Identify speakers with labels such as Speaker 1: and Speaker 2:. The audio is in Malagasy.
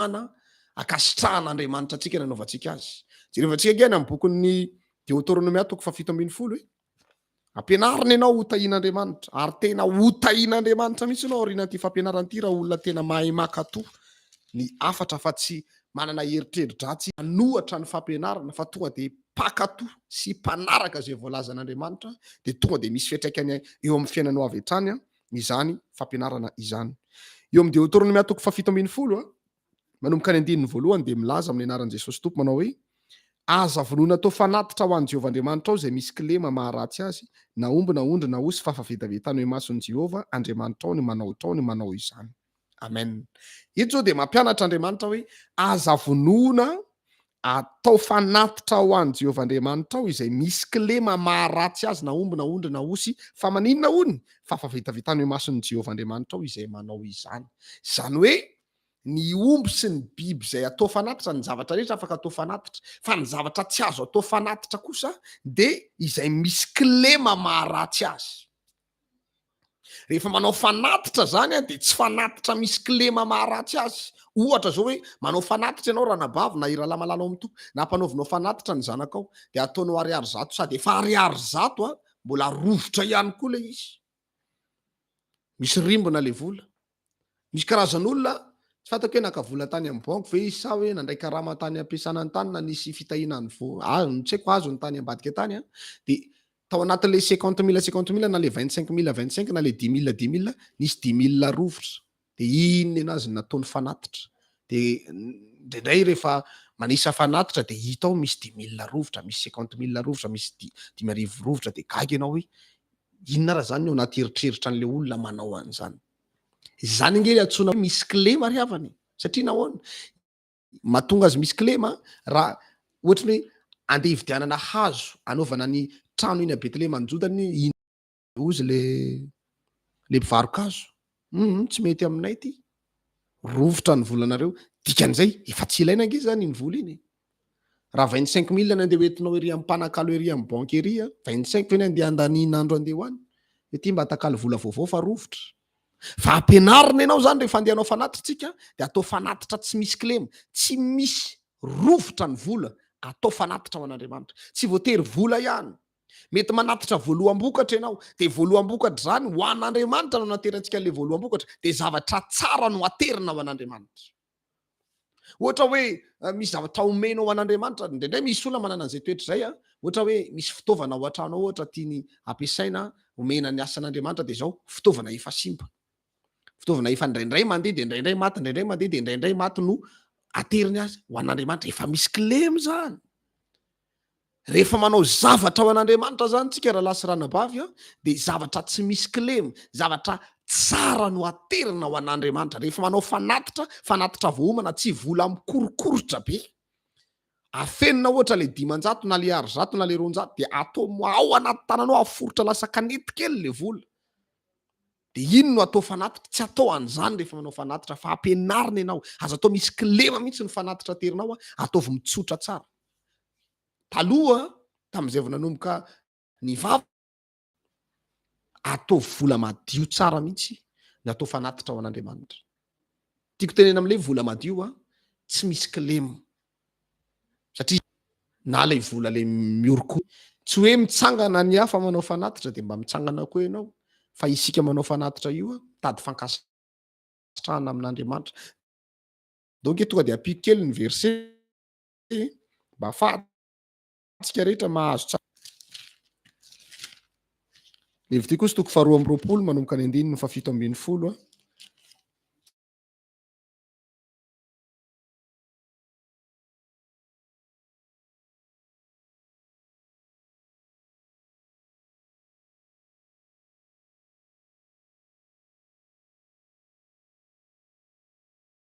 Speaker 1: ankasitrahan'Andriamanitra antsika ny anaovantsika azy. Jerevantsika ange any amin'ny bokin'ny Deoteronomia toko faha-17 e. Ampianarina ianao ho tahian'Andriamanitra ary tena ho tahian'Andriamanitra mihitsy ianao aorianan'ity fampianarana ity raha olona tena mahay mankatò ny hafatra fa tsy manana eritreri-dratsy hanohatra ny fampianarana fa tonga dia mpankatò sy mpanaraka izay voalazan'Andriamanitra dia tonga dia misy fiantraikany eo amin'ny fiainanao avy hatrany izany fampianarana izany. Eo amin'ny Deoteronomia toko faha-17 manomboka any andininy voalohany dia milaza amin'ny anaran'i Jesosy Tompo manao hoe, Aza vonoina atao fanatitra ho an'i Jehovah Andriamanitrao izay misy kilema maharatsy azy, na omby na ondry na osy fa fahavetavetana eo imason'i Jehovah Andriamanitrao ny manaotrao ny manao izany. Amen. Eto izao dia mampianatra Andriamanitra hoe aza vonoina atao fanatitra ho an'i Jehovah Andriamanitrao izay misy kilema maharatsy azy na omby na ondry na osy, fa maninona hono? Fa fahavetavetana eo imason'i Jehovah Andriamanitrao izay manao izany. Izany hoe ny omby sy ny biby izay atao fanatitra, ny zavatra rehetra afaka atao fanatitra, fa ny zavatra tsy azo atao fanatitra kosa dia izay misy kilema maharatsy azy. Rehefa manao fanatitra zany dia tsy fanatitra misy kilema maharatsy azy. Ohatra zao hoe manao fanatitra ianao ranabavy na i rahalahy malala ao amin'ny Tompo, na ampanaovinao fanatitra ny zanakao, dia ataonao ariary 100, sady efa ariary 100 mbola rovitra ihany koa ilay izy. Misy rimbona ilay vola. Misy karazan'olona, tsy fantako hoe naka vola tany amin'ny banky ve izy sa hoe nandray karama tany am-piasana tany na nisy fitahiana ny vo, azony, tsy haiko, azony tany ambadika tany an, dia tao anatin'ilay cinquante mille cinquante mille na ilay vingt cinq mille vingt cinq na ilay dix mille dix mille, nisy dix mille rovitra, dia iny nenazy no nataony fanatitra, dia indraindray rehefa manisa fanatitra dia hita ao misy dix mille rovitra, misy cinquante mille rovitra, misy 5000 rovitra, dia gaga ianao hoe inona ara izany no ao anaty eritreritra an'ilay olona manao an'izany. Izany ange ilay antsoina hoe misy kilema ry havana e. Satria nahoana? Mahatonga azy misy kilema raha ohatra ny hoe andeha hividianana hazo hanaovana ny trano iny a Betlehema any Joda anie iny hozy le le mpivaro-kazo. Hum tsy mety aminay ity. Rovitra ny volanareo. Dikan'izay efa tsy ilaina ange izany iny vola iny e. Raha 25 mille ny andeha hoentinao ery amin'ny mpanakalo ery amin'ny banky ery a, 25 ve ny andeha handaniana andro andeha ho any? Ety mba atakalo vola vaovao fa rovitra. Fa ampianarina ianao izany rehefa andeha hanao fanatitra tsika dia atao fanatitra tsy misy kilema, tsy misy rovitra ny vola atao fanatitra ho an'Andriamanitra. Tsy voatery vola ihany. Mety manatitra voaloham-bokatra ianao, dia voaloham-bokatra izany ho an'Andriamanitra no anaterantsika an'ilay voaloham-bokatra, dia zavatra tsara no aterina ho an'Andriamanitra. Ohatra hoe misy zavatra omenao ho an'Andriamanitra, indraindray misy olona manana an'izay toetra izay an, ohatra hoe misy fitaovana ao an-trano ao ohatra tiany ampiasaina omena ny asan'Andriamanitra dia izao fitaovana efa simba. Fitaovana efa indraindray mandeha dia indraindray maty, indraindray mandeha dia indraindray maty no ateriny azy ho an'Andriamanitra. Efa misy kilema izany. Rehefa manao zavatra ho an'Andriamanitra zany tsika rahalahy sy ranabavy a, dia zavatra tsy misy kilema, zavatra tsara no aterina ho an'Andriamanitra. Rehefa manao fanatitra, fanatitra voaomana, tsy vola mikorokorotra be. Afenina ohatra le 500 na le 100 na le 200 dia atao ao anaty tananao aforitra lasa kanety kely le vola. Dia iny no atao fanatitra, tsy atao an'izany rehefa manao fanatitra fa ampianarina ianao. Aza atao misy kilema mihitsy ny fanatitra aterinao, ataovy mitsotra tsara. Taloha, tamin'izay vao nanomboka nivavaka, ataovy vola madio tsara mihitsy ny atao fanatitra ho an'Andriamanitra. Tiako tenena amin'ilay vola madio a, tsy misy kilema. Satria na ilay vola ilay mioroko, tsy hoe mitsangana ny hafa manao fanatitra dia mba mitsangana koa ianao, fa isika manao fanatitra io a, mitady fankasitrahana amin'Andriamanitra. Donc tonga dia ampiko kely ny verset mba ahafahantsika rehetra mahazo tsara. Levitikosy toko faharoa amby roapolo manomboka ny andininy faha 17.